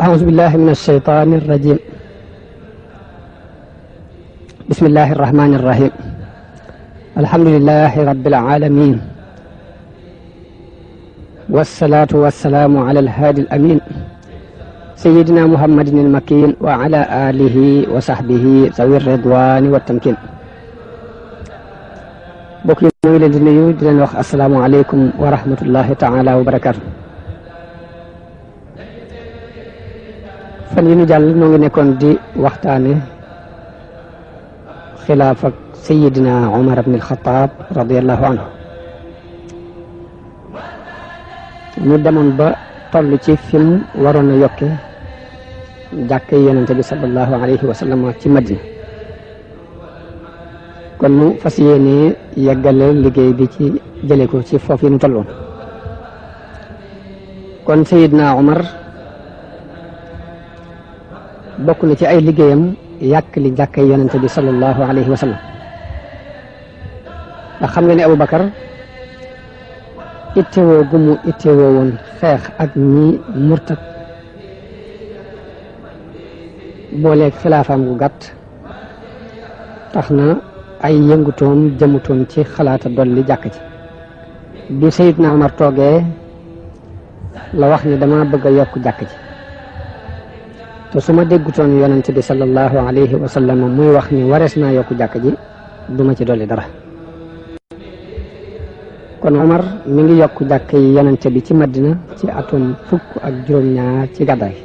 أعوذ بالله من الشيطان الرجيم. بسم الله الرحمن الرحيم. الحمد لله رب العالمين، والصلاة والسلام على الهادي الأمين سيدنا محمد المكين وعلى آله وصحبه ذوي الرضوان والتمكين. bokk yi ñu ngi leen di nuyu di leen wax asalaamaaleykum wa rahmatullahi taala wa barakaatu. fan yi ñu jàll noo ngi nekkoon di waxtaane xilaaf ak sayidina Umar ibn al-Khattab radiyallahu anhu. ñu demoon ba toll ci film waroon a yokke jàkke yonente bi sallallahu alayhi wa sallam ci Madina. kon nu fas yéene yeggale liggéey bi ci jële ko ci foofu yi nu tolloon. kon sayidina Umar bokk na ci ay liggéeyam yàq li jàkkay yonente bi sallallahu alayhi wa sallam. ndax xam nga ne Aboubacar ittewoo gu mu ittewoo woon xeex ak ñi murtat booleeg xilaafaam gu gàtt tax na ay yëngutoom jëmutoon ci xalaata dolli jàkk ci. bi Seydina Umar toogee la wax ni dama bëgg a yokk jàkk ci, te su ma déggutoon yonente bi sallallahu alayhi wa sallam muy wax ni warees naa yokk jàkk ji duma ci dolli dara. kon Umar mi ngi yokk jàkk yi yonente bi ci Madina ci atum 12 ci gàddaay.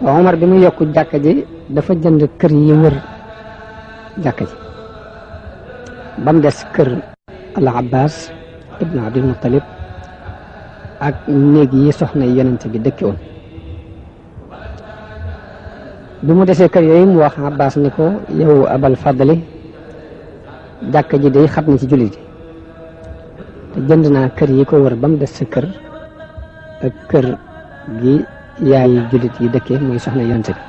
Umar bi mu yokk jàkk ji dafa jënd kër yi wër jàkk ji ba mu des kër al Abbas ibn Abdul Muttalib ak néeg yi soxna yonente bi dëkki woon. bi mu desee kër yooyu mu wax Abbas ni ko yow Abal Fadli, jàkk ji day xat na ci jullit yi te jënd naa kër yi ko wër ba mu des sa kër ak kër gi yaay jullit yi dëkkee muy soxna yonente bi.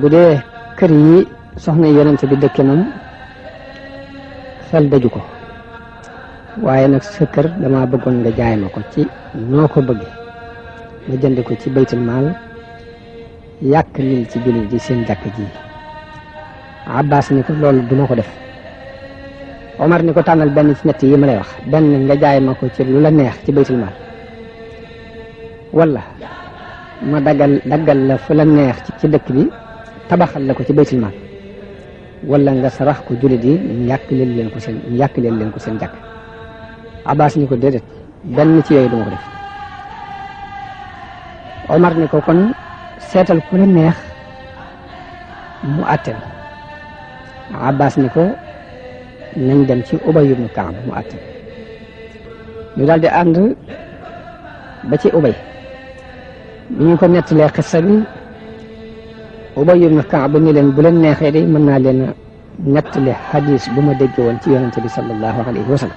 bu dee kër yi soxna yonente bi dëkke moom xel daju ko, waaye nag sa kër dama bëggoon nga jaay ma ko ci noo ko bëgge, ma jënd ko ci baytul maal yàq lil ci jullit yi seen jàkk ji. Abbas ni ko loolu duma ko def. Omar ni ko tànnal benn ci ñett yi ma lay wax, benn nga jaay ma ko ci lu la neex ci baytul maal, wala ma daggal la fu la neex ci dëkk bi tabaxal la ko ci baytul maal, wala nga sarax ko jullit yi ñu yàq leen ko seen jàkk. Abbas ni ko déedéet, benn ci yooyu duma ko def. Omar ni ko kon seetal ku la neex mu àttel. Abbas ni ko nañ dem ci Ubay ibn Kaab mu àttel. ñu daal di ànd ba ci Ubay. bi ñu ko nettalee xissa bi, Ubay ibn Kaab ni leen bu leen neexee de mën naa leen a nettali hadis bu ma dégg woon ci yonente bi sallallahu alayhi wa sallam.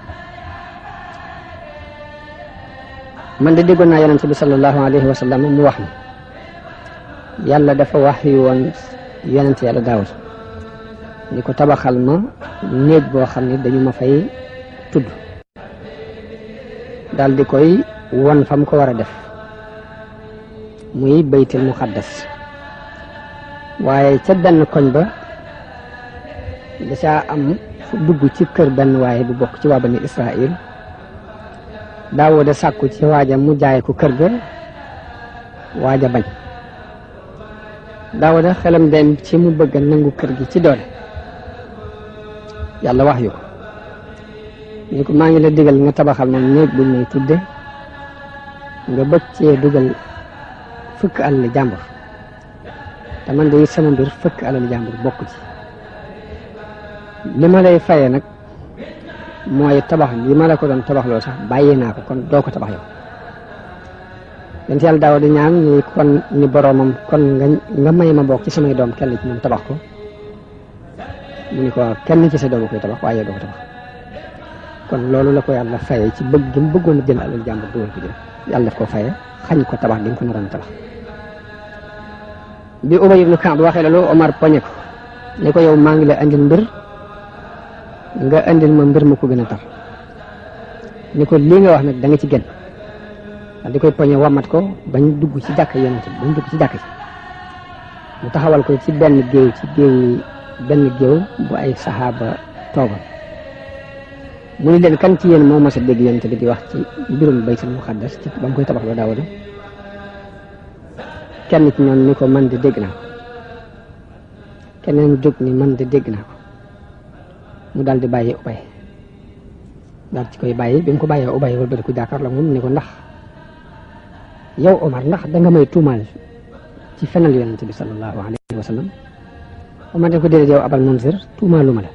man de déggoon naa yonente bi sallallahu alayhi wa sallam mu wax ni yàlla dafa wax yu woon yonente yàlla Daawud ni ko tabaxal ma néeg boo xam ne dañu ma fay tudd, daal di koy won fa mu ko war a def muy baytul muqaddas. waaye ca benn koñ ba da caa am fu dugg ci kër benn waaye bu bokk ci waa bani Israël. Daawuda sàkku ci waaja mu jaay ko kër ga, waaja bañ. Daawuda xelam dem ci mu bëgg a nangu kër gi ci doole. yàlla wax yu ko ni ko maa ngi la digal nga tabaxal ma néeg bu may tudde, nga bëgg cee dugal fukk alal jàmbur, te man de sama mbir fukk alal jàmbur bokk ci. li ma lay faye nag mooy tabax li ma la ko doon tabax loolu sax bàyyee naa ko, kon doo ko tabax yow. yonent yàlla daaw di ñaan ni kon ni boroomam kon nga may ma bokk ci samay doom kenn ci moom tabax ko. mu ni ko kenn ci sa doom koy tabax waaye doo ko tabax. kon loolu la ko yàlla faye ci bëgg gi mu bëggoon a jël alal jàmbur dugal ko jël, yàlla daf ko faye xañ ko tabax gi nga ko naroon tabax. bi Ubay ibn Kaab waxee loolu, Omar poñe ko ni ko yow maa ngi lay andil mbir nga andil ma mbir mu ko gën a tar. ni ko lii nga wax nag da nga ci gën. daal di koy poñe wamat ko bañ dugg ci jàkk yonent bi bañ dugg ci jàkk ci mu taxawal ko ci benn géew bu ay saxaaba toogal mu ni leen kan ci yéen moo mas a dégg yonent bi di wax ci mbirum baytul muqaddas ci ba mu koy tabax la Daawuda kenn ci ñoom ni ko man de dégg naa ko keneen jóg ni man de dégg naa ko mu daal di bàyyi Ubay daal ci koy bàyyi bi mu ko bàyyee Ubay wala ba ku jàkkaar la moom ni ko ndax yow Omar ndax danga may tuumaal ci fenal yonent bi sallallahu alayhi wa sallam Omar ne ko déedéet yow Abal Munzir tuumaalu ma la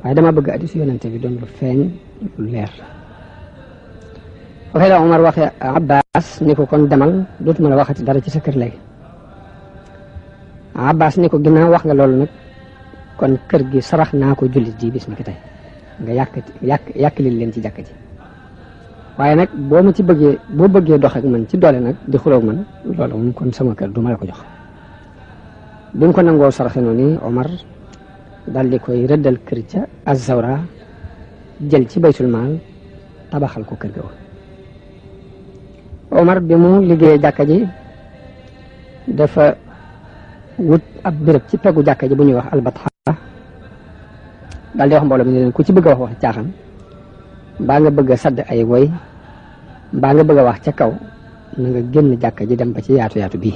waaye dama bëgg hadiis yonent bi doon lu feeñ lu leer waxee la Omar waxee Abbas ni ko kon demal dootuma la waxati dara ci sa kër léegi Abbas ni ko ginnaaw wax nga loolu nag kon kër gi sarax naa ko jullit ji bis ni ki tey nga yàkkali leen ci jàkk ji waaye nag boo bëggee dox ak man ci doole nag di xuloog man loolu moom kon sama kër du ma la ko jox bi mu ko nangoo saraxe noonu Omar daal di koy rëddal kër ca Az-Zawra jël ci baytul maal tabaxal ko kër ga woon Omar bi mu liggéeyee jàkka ji dafa wut ab béréb ci peggu jàkka ji bu ñuy wax albatxa daal di wax mbooloo mi ne leen ku ci bëgg a wax caaxaan mbaa nga bëgg a sadd ay woy mbaa nga bëgg a wax ca kaw na nga génn jàkka ji dem ba ci yaatu bii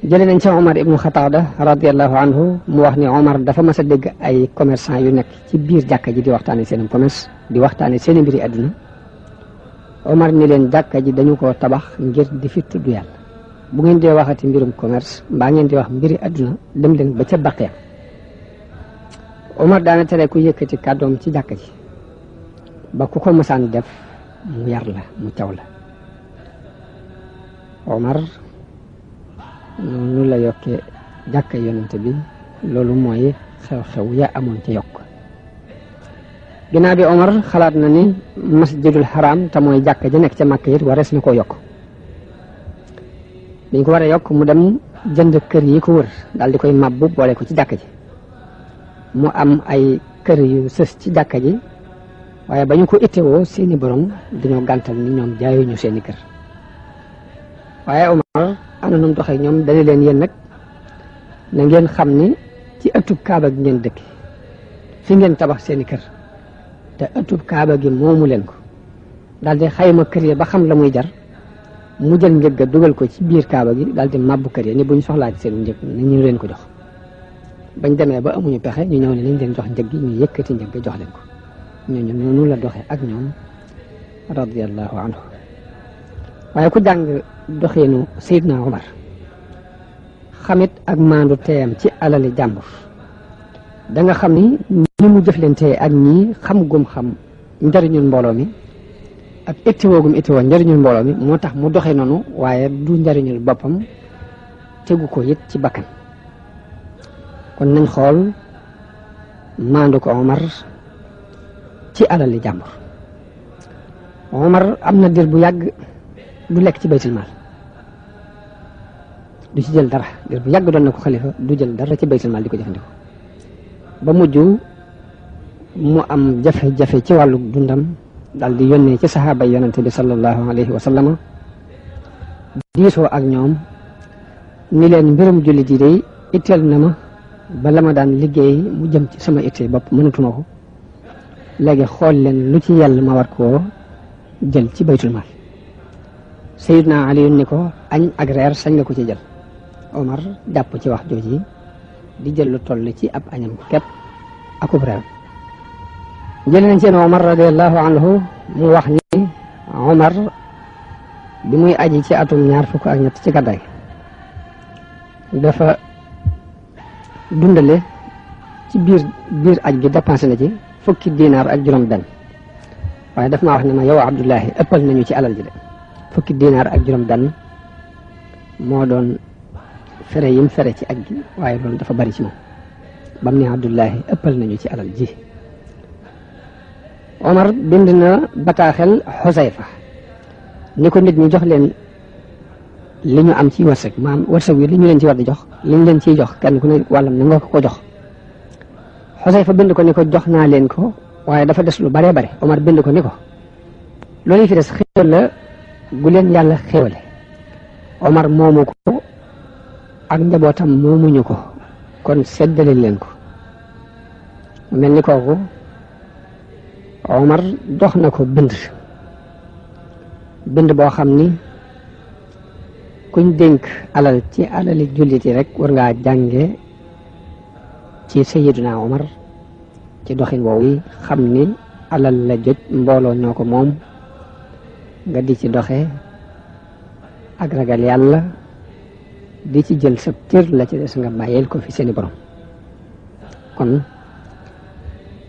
jëlee nañ ci Omar ibnu Xataada radiyallahu anhu mu wax ni Omar dafa mas a dégg ay commerçant yu nekk ci biir jàkka ji di waxtaane seen commerce di waxtaane seen mbiri àdduna Omar ni leen jàkka ji dañu ko tabax ngir di fi tudd yàlla bu ngeen dee waxati mbirum commerce mbaa ngeen di wax mbiri àdduna dem leen ba ca baqee Omar daana tere ku yëkkati kàddoom ci jàkka ji ba ku ko mësaan def mu yar la mu caw la Omar noonu la yokkee jàkka yonent bi loolu mooy xew-xew ya amoon ca yokk ginnaaw bi Omar xalaat na ni masjidul haram te mooy jàkka ja nekk ca Makka it warees na koo yokk biñ ko war a yokk mu dem jënd kër yi ko wër daal di koy mabbu boole ko ci jàkka ji mu am ay kër yu sës ci jàkka ji waaye ba ñu ko ittewoo seeni borom dañoo gàntal ni ñoom jaayuñu seeni kër waaye Omar ana nu mu doxee ñoom dañu leen yéen nag na ngeen xam ni ci ëttub kaaba gi ngeen dëkk fi ngeen tabax seeni kër te ëttub kaaba gi moomu leen ko daal di xayma kër yi ba xam la muy jar mu jël njëg ga dugal ko ci biir kaaba gi daal di mabbu kër yi ni buñ soxlaa ci seen njëg na ñu leen ko jox bañ demee ba amuñu pexe ñu ñëw ne nañ leen jox njëg gi ñu yëkkati njëg ga jox leen ko ñooñu noonu la doxee ak ñoom radiyallahu anhu waaye ku jàng doxeenu Seydina Omar xamit ak maandu teeyam ci alali jàmbur da nga xam ni ni mu jëflantee ak ñii xam gum xam njëriñul mbooloo mi ak ittiwoo gum ittiwoo njëriñul mbooloo mi moo tax mu doxee noonu waaye du njëriñul boppam tegu ko it ci bakkan kon nañ xool maandu ko Omar ci alali jàmbur Omar am na dir bu yàgg du lekk ci baytul maal du ci jël dara dir bu yàgg doon na ko xalifa du jël dara ci baytul maal di ko jëfandikoo ba mujj mu am jafe-jafe ci wàllu dundam daal di yónnee ci saxaaba yonente bi sallallahu alayhi wa sallam diisoo ak ñoom ni leen mbirum jullit yi day itteel na ma ba la ma daan liggéey mu jëm ci sama ittee bopp mënatuma ko léegi xool leen lu ci yàlla ma war koo jël ci baytul maal Sayyidna Ali ni ko añ ak reer sañ nga ko ci jël Omar jàpp ci wax jooji di jël lu toll ci ab añam képp akub reer jël nañ seen Omar radiyallahu anhu mu wax ni Omar bi muy aji ci atum 23 ci gàddaay dafa dundale ci biir aj gi dépensé na ci fukki dinaar ak juróom benn waaye daf maa wax ne ma yow Abdullahi ëppal nañu ci alal ji de fukki dinaar ak juróom benn moo doon fere yim fere ci aj gi waaye loolu dafa bari ci moom bam ne Abdullahi ëppal nañu ci alal ji Omar bind na bataaxel Xusayfa ni ko nit ñi jox leen li ñu am ci wërsëg maam wërsëg wi li ñu leen ci war di jox li ñu leen ciy jox kenn ku ne wàllam na nga ko jox Xusayfa bind ko ni ko jox naa leen ko waaye dafa des lu baree bare Omar bind ko ni ko loolu fi des xéewal la gu leen yàlla xéewale Omar moomu ko ak njabootam moomuñu ko kon seddale leen ko mel ni kooku Omar dox na ko bind boo xam ni kuñ dénk alal ci alali jullit yi rek war ngaa jànge ci Sayyiduna Omar ci doxin woowu xam ni alal la jot mbooloo ñoo ko moom nga di ci doxe ak ragal yàlla di ci jël sa cër la ci des nga bàyyil ko fi seeni borom kon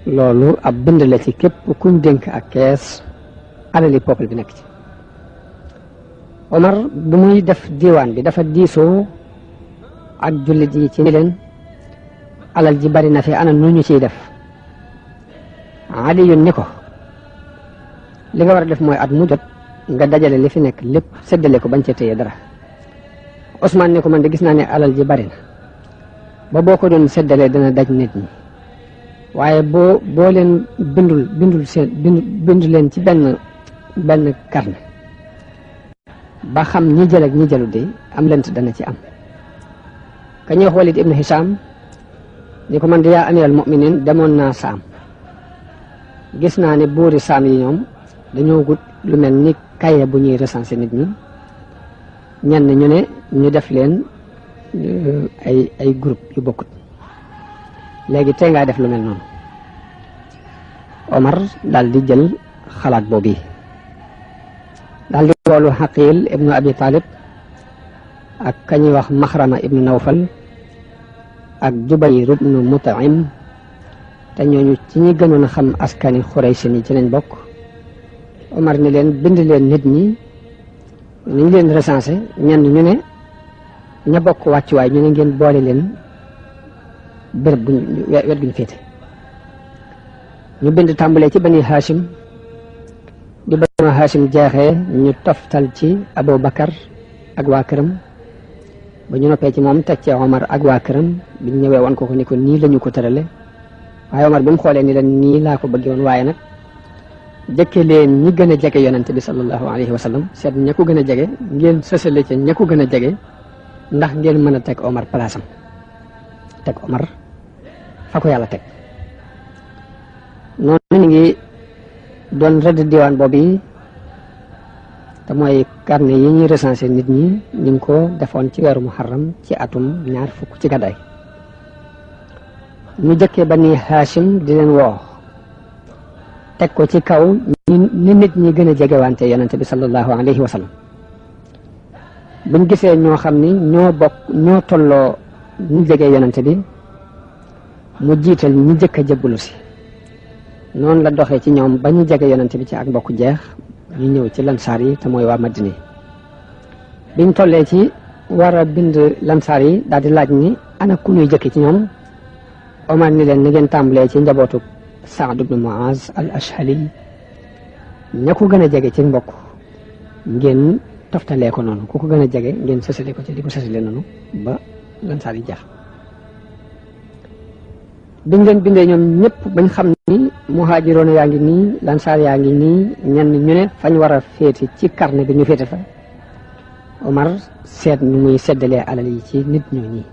loolu ab bind la ci képp kuñ dénk ak kees alali peuple bi nekk ci Omar bu muy def diiwaan bi dafa diisoo ak jullit yi ci ni leen alal ji bari na fi ana nu ñu ciy def Aliyun ni ko li nga war a def mooy at mu jot nga dajale li fi nekk lépp séddale ko bañ ca téye dara Ousmane ni ko man de gis naa ne alal ji bari na ba boo ko doon séddalee dana daj nit ñi waaye boo leen bindu leen ci benn carnet ba xam ñi jël ak ñi jëlu de am lent dana ci am ka ñuy wax Walid ibn Hisham ni ko man de yaa amiral mu'minin demoon naa Saam gis naa ne buuri Saam yi ñoom dañoo gut lu mel ni kaye bu ñuy recenser nit ñi ñenn ñu ne ñu def leen ay groupe yu bokkut léegi tey ngaa def lu mel noonu Omar daal di jël xalaat boobu daal di woolu Xaqil ibnu Abi Talib ak kañuy wax Maxrama ibnu Nawfal ak Jubayr ibnu Mut'im te ñooñu ci ñi gënoon a xam askani Xuraysi ni ci lañ bokk Omar ni leen bind leen nit ñi ñu leen recensé ñenn ñu ne ña bokk wàccuwaay ñu ne ngeen boole leen bërëb buñ wet guñ féete ñu bind tàmbalee ci bani Hashim di bani Hashim jeexee ñu toftal ci Abu Bakar ak waa këram ba ñu noppee ci moom teg ci Omar ak waa këram biñ ñëwee woon ko ni ko nii lañu ko tërale waaye Omar bi mu xoolee ni leen nii laa ko bëggee woon waaye nag jëkke leen ñi gën a jege yonente bi sallallahu alayhi wa sallam seet ña ko gën a jege ngeen sësale ca ña ko gën a jege ndax ngeen mën a teg Omar palaasam teg Omar fa ko yàlla teg noonu ñu ngi doon rëdd diwaan boobu yi te mooy carnet yi ñuy recensé nit ñi ñu ngi ko defoon ci weeru muharram ci atum 2 fukk ci gàddaay ñu jëkkee bani Hashim di leen woo teg ko ci kaw ni nit ñi gën a jegewante yonente bi sallallahu alayhi wa sallam buñ gisee ñoo xam ni ñoo tolloo ñu jege yonente bi mu jiital ñi jëkk a jébbalu si noonu la doxee ci ñoom ba ñu jege yonente bi ci ak mbokk jeex ñu ñëw ci lansaar yi te mooy waa Madina biñ tollee ci war a bind lansaar yi daal di laaj ni ana ku ñuy jëkk ci ñoom Omar ni leen na ngeen tàmbalee ci njabootu Saad ibn Muaz al-Ashhali ña ko gën a jege ci mbokk ngeen toftalee ko noonu ku ko gën a jege ngeen sësale ko ci di ko sësale noonu ba lansaar yi jeex biñ leen bindee ñoom ñëpp bañ xam ni muhaajiroona yaa ngi nii lansaar yaa ngi nii ñenn ñu ne fañ war a féete ci carnet bi ñu féete fa Omar seet ñu muy seddalee alal yi ci nit ñoo ñi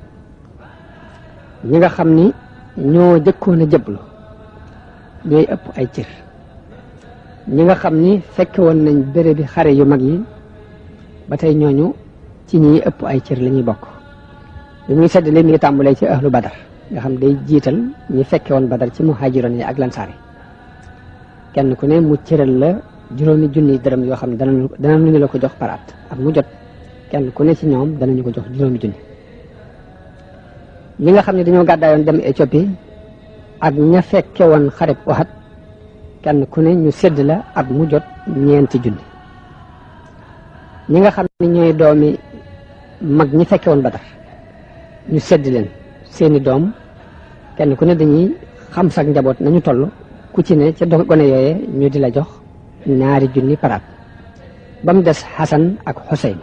ñi nga xam ni ñoo jëkkoon a jëblu ñooy ëpp ay cër ñi nga xam ni fekke woon nañ béréb bi xare yu mag yi ba tey ñooñu ci ñi ëpp ay cër la ñuy bokk bi muy seddalee mi ngi tàmbalee ci ahlu badar nga xam day jiital ñi fekke woon badar ci muhaajiroon yi ak lansaar yi kenn ku ne mu cëral la 5 junni dërëm yoo xam ne danañu la ko jox par at mu jot kenn ku ne ci ñoom danañu ko jox 5 junni ñi nga xam ne dañoo gàddaayoon dem Éthiopie ak ña fekke woon xareb Uhud kenn ku ne ñu sédd la at mu jot 4 junni ñi nga xam ne ñooy doomi mag ñi fekke woon badar ñu sédd leen seeni doom kenn ku ne dañuy xam sax njaboot nañu toll ku ci ne ca gone yooye ñu di la jox 2 junni par at ba mu des Xasan ak Xuseyn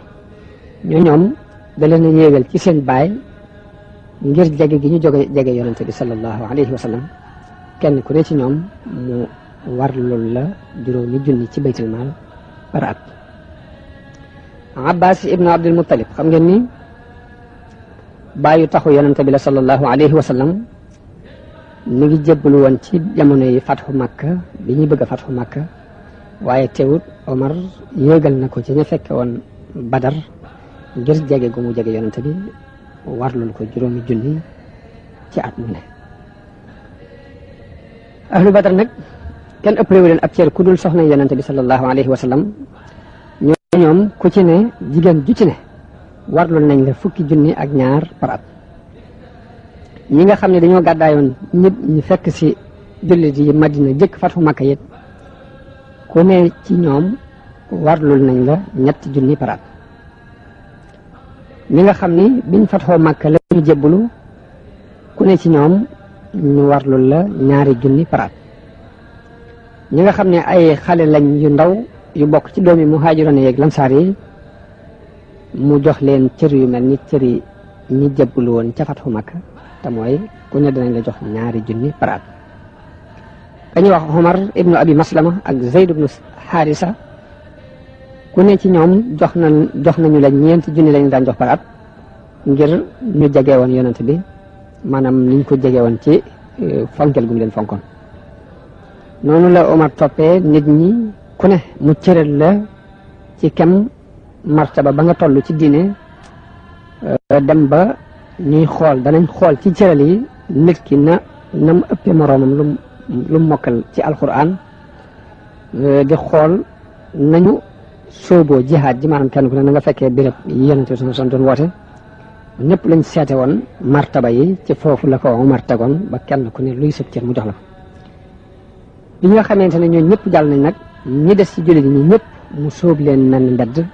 ñoom da leen a yéegal ci seen baay ngir jege gi ñu jege yonente bi sallallahu alayhi wa sallam kenn ku ne ci ñoom mu war loolu la 5 junni ci baytul maal par at. Abbas ibnu Abdul Muttalib xam ngeen ni bàyyu taxu yonente bi la sallallahu alayhi wa sallam mi ngi jébbalu woon ci jamono yi fatxu Makka bi ñuy bëgg a fatxu Makka, waaye teewut Omar yéegal na ko ci ña fekke woon Badar ngir jege gu mu jege yonente bi warlul ko juróomi junni ci at mu ne. ahlu Badar nag kenn ëppalewu leen ab cër ku dul soxna yonente bi sallallahu alayhi wa sallam. ñoom ku ci ne jigéen ju ci ne warlul nañ la fukki junni ak ñaar par at. ñi nga xam ne dañoo gàddaayoon ñëpp ñu fekk si jullit yi Madina jëkk fatxu Makka yit ku ne ci ñoom warlul nañ la ñetti junni par at. ñi nga xam ni biñ fatxoo Makka la ñu jébbalu ku ne ci ñoom ñu warlul la ñaari junni par at. ñi nga xam ne ay xale lañ yu ndaw yu bokk ci doomi muhaajiroon yeeg lansaar yi mu jox leen cër yu mel ni cëri ñi jébbalu woon ca fatxu Makka, te mooy ku ne dinañ la jox ñaari junni par at. kañuy wax Omar ibnu Abi Maslama ak Zayd ibnu Haarisa ku ne ci ñoom jox nañu la ñeenti junni lañu daan jox par at ngir ñu jege woon yonent bi, maanaam niñ ko jege woon ci fonkel gu mu leen fonkoon. noonu la Omar toppee nit ñi ku ne mu cëral la ci kem martaba ba nga toll ci diine, dem ba ñuy xool danañ xool ci cëral yi nit ki na mu ëppee moroomam lu mokkal ci alquran, di xool nañu sóoboo jihaad ji, maanaam kenn ku ne na nga fekkee béréb yi yonent bi sallallahu alayhi wasallam doon woote. ñëpp lañ seete woon martaba yi ci foofu la ko Omar tegoon ba kenn ku ne luy sëb cër mu jox la ko. bi nga xamante ne ñoo ñëpp jàll nañ nag ñi des ci jullit ñi ñëpp mu sóob leen mel ni mbedd,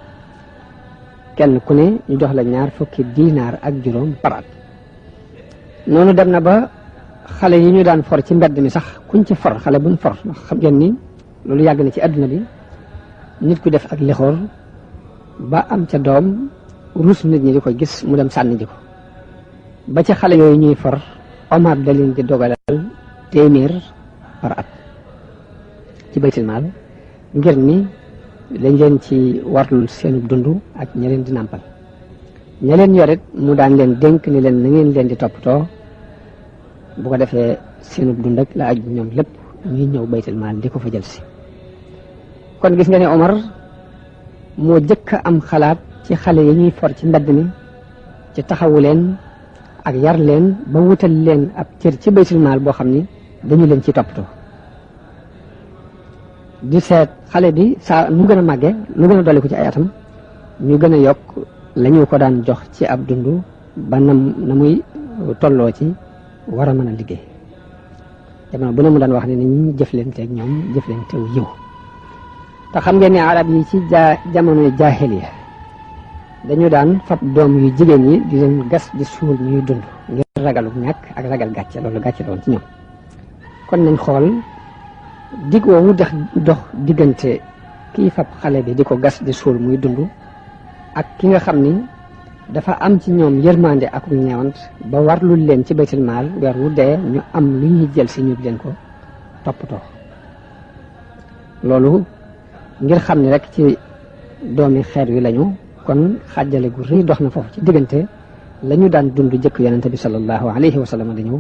kenn ku ne ñu jox la 20 dinaar ak juróom par at. noonu dem na ba xale yi ñu daan for ci mbedd mi sax kuñ ci for xale buñ for, ndax xam ngeen ni loolu yàgg na ci adduna bi, nit ku def ak lixoor ba am ca doom rus nit ñi di ko gis mu dem sànni ji ko. ba ci xale yooyu ñuy for Omar da leen di dogalal 100 par at ci baytil maal ngir ni dañ leen ci warlul seenu dund ak ña leen di nàmpal. ña leen yorit mu daan leen dénk ni leen na ngeen leen di toppatoo, bu ko defee seenu dund ak la aj ñoom lépp ñuy ñëw baytil maal di ko fa jël si. kon gis nga ne Omar moo jëkk a am xalaat ci xale yi ñuy for ci mbedd mi, ci taxawu leen ak yar leen ba wutal leen ab cër ci baytul maal boo xam ni dañu leen ci toppatoo. di seet xale bi saa mu gën a màgge lu gën a dolli ko ci ay atam ñu gën a yokk la ñu ko daan jox ci ab dund ba na muy tolloo ci war a mën a liggéey. jamono bu ne mu daan wax ne ni ñu jëflanteeg ñoom jëflanteew yiw. te xam ngeen ne arab yi ci jamonoy jaahiliya dañu daan fab doom yu jigéen yi di leen gas di suul ñuy dund ngir ragalu ñàkk ak ragal gàcce, loolu gàcce doon ci ñoom. kon nañ xool dig woowu dox diggante kii fab xale bi di ko gas di suul muy dund ak ki nga xam ni dafa am ci ñoom yërmande ak ñeewant ba warlul leen ci baytul maal weer wu dee ñu am lu ñuy jël si ñu leen ko toppatoo. loolu ngir xam ni rek ci doomi xeet wi lañu, kon xàjjale gu rëy dox na foofu ci diggante la ñu daan dund jëkk yonente bi sallallahu alayhi wa sallam di ñëw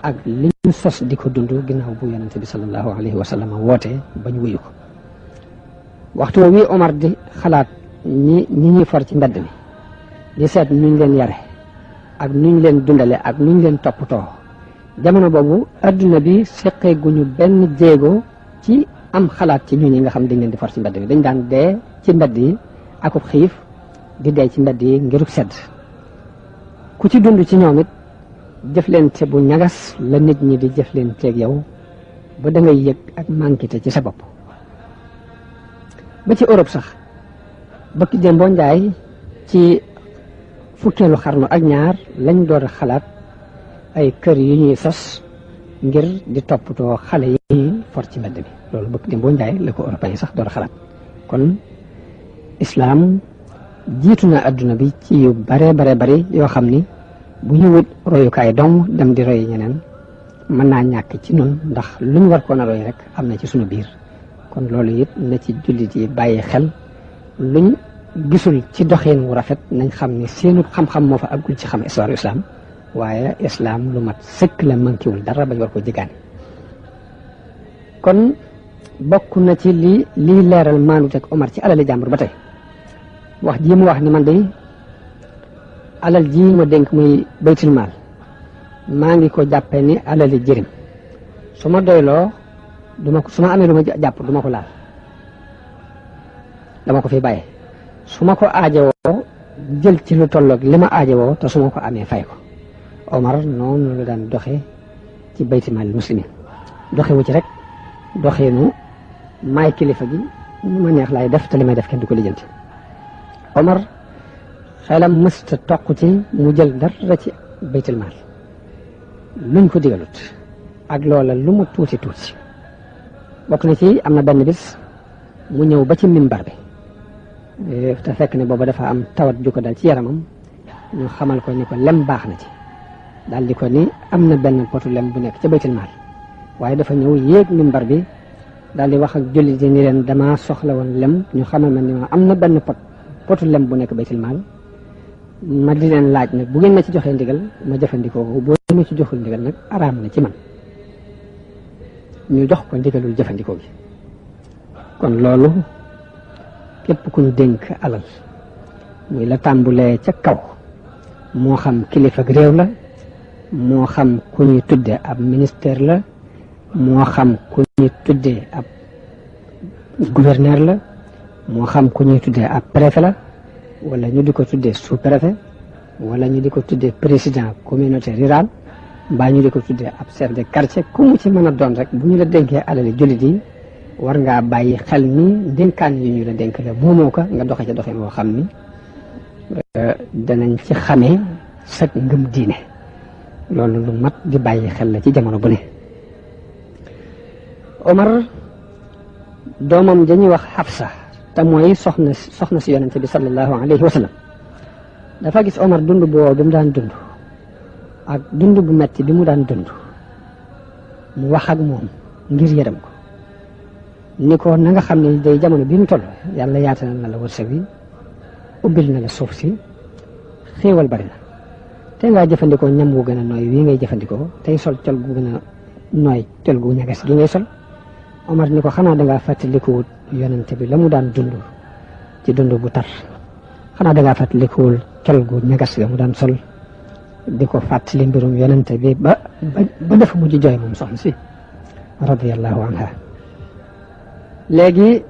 ak li ñu sos di ko dund ginnaaw bu yonente bi sallallahu alayhi wa sallam wootee ba ñu wuyu ko. waxtu wi Omar di xalaat ñi ñuy for ci mbedd mi di seet nuñ leen yare ak nuñ leen dundale ak nuñ leen toppatoo, jamono boobu adduna bi seqee guñu benn jéego ci am xalaat ci ñooñu nga xam dañ leen di for ci mbedd mi. dañ daan dee ci mbedd yi akub xiif, di dee ci mbedd yi ngirub sedd. ku ci dund ci ñoom it jëflante bu ñagas la nit ñi di jëflanteeg yow ba da ngay yëg ak manquité ci sa bopp. ba ci Europe sax bëkk démboo njaay ci fukkeelu xarnu ak ñaar lañ door a xalaat ay kër yu ñuy sos ngir di toppatoo xale yi ñuy for ci mbedd mi. loolu bëkk démboo njaay la ko européen yi sax door a xalaat. kon islaam jiitu na adduna bi ci yu bare bari yoo xam ni bu ñu wut royukaay dong dem di roy ñeneen mën naa ñàkk ci nun, ndax luñ war koon a roy rek am na ci sunu biir. kon loolu it na ci jullit yi bàyyi xel luñ gisul ci doxin wu rafet nañ xam ne seenu xam-xam moo fa àggul ci xam histoire islam waaye islam lu mat sëkk la mankiwul dara bañ war ko jigaan kon bokk na ci lii leeral maandu teg Omar ci alali jàmbur ba tey wax ji mu wax ni man de alal ji ma dénk muy baytul maal maa ngi ko jàppee ni alali jërim su ma doyloo su ma amee lu ma jàpp du ma ko laal dama ko fi bàyyi su ma ko aajowoo jël ci lu tolloog li ma aajowoo te su ma ko amee fay ko Omar noonu la daan doxe ci baytul maal muslimin doxewu ci rek doxeenu maay kilifa gi ñu ma neex laay def te li may def kenn du ko lijjanti Omar xelam mësta toq ci mu jël dara ci baytul maal luñ ko digalut ak loola lu mu tuuti tuuti bokk na ci am na benn bis mu ñëw ba ci mimbar bi te fekk ne booba dafa am tawat ju ko dal ci yaramam ñu xamal ko ni ko lem baax na ci daal di ko ni am na benn potu lem bu nekk ca baytul maal waaye dafa ñëw yéeg mimbar bi daal di wax ak jullit yi ni leen dama soxla woon lem ñu xamal ma ni ma am na benn potu lem bu nekk baytul maal ma di leen laaj nag bu ngeen ma ci joxee ndigal ma jëfandikoo ko boo ma ci joxul ndigal nag araam na ci man ñu jox ko ndigalul jëfandikoo gi kon loolu képp ku ñu dénk alal muy la tàmbulee ca kaw moo xam kilifa ak réew la moo xam ku ñuy tudde ab ministère la moo xam ku ñuy tuddee ab gouverneur la moo xam ku ñuy tuddee ab préfet la wala ñu di ko tuddee sous-préfet wala ñu di ko tuddee président communauté rurale mbaa ñu di ko tuddee ab chef de quartier ku mu ci mën a doon rek bu ñu la dénkee alali jullit yi war ngaa bàyyi xel ni dénkaan yi ñu la dénk la moomoo ko nga doxe ca doxin woo xam ni danañ ci xamee sa ngëm diine loolu lu mat di bàyyi xel la ci jamono bu ne Omar doomam dañuy wax Hafsa te mooy soxna si yonente bi sallallahu alayhi wa sallam dafa gis Omar dund bu wow bi mu daan dund ak dund bu metti bi mu daan dund mu wax ak moom ngir yërëm ko ni ko na nga xam ne day jamono bi mu toll yàlla yaatal na la wërsëg wi ubbil na la suuf si xéewal bari na te ngaa jëfandikoo ñam wu gën a nooy wii ngay jëfandikoo tey sol col gu gën a nooy col gu ñagas gi ngay sol Omar ni ko xanaa dangaa fàttalikuwul yonente bi la mu daan dund ci dund bu tar xanaa dangaa fàttalikuwul col gu ñagas ga mu daan sol di ko fàttali mbirum yonente bi ba dafa mujj jooy moom soxna si radiyallahu anha léegi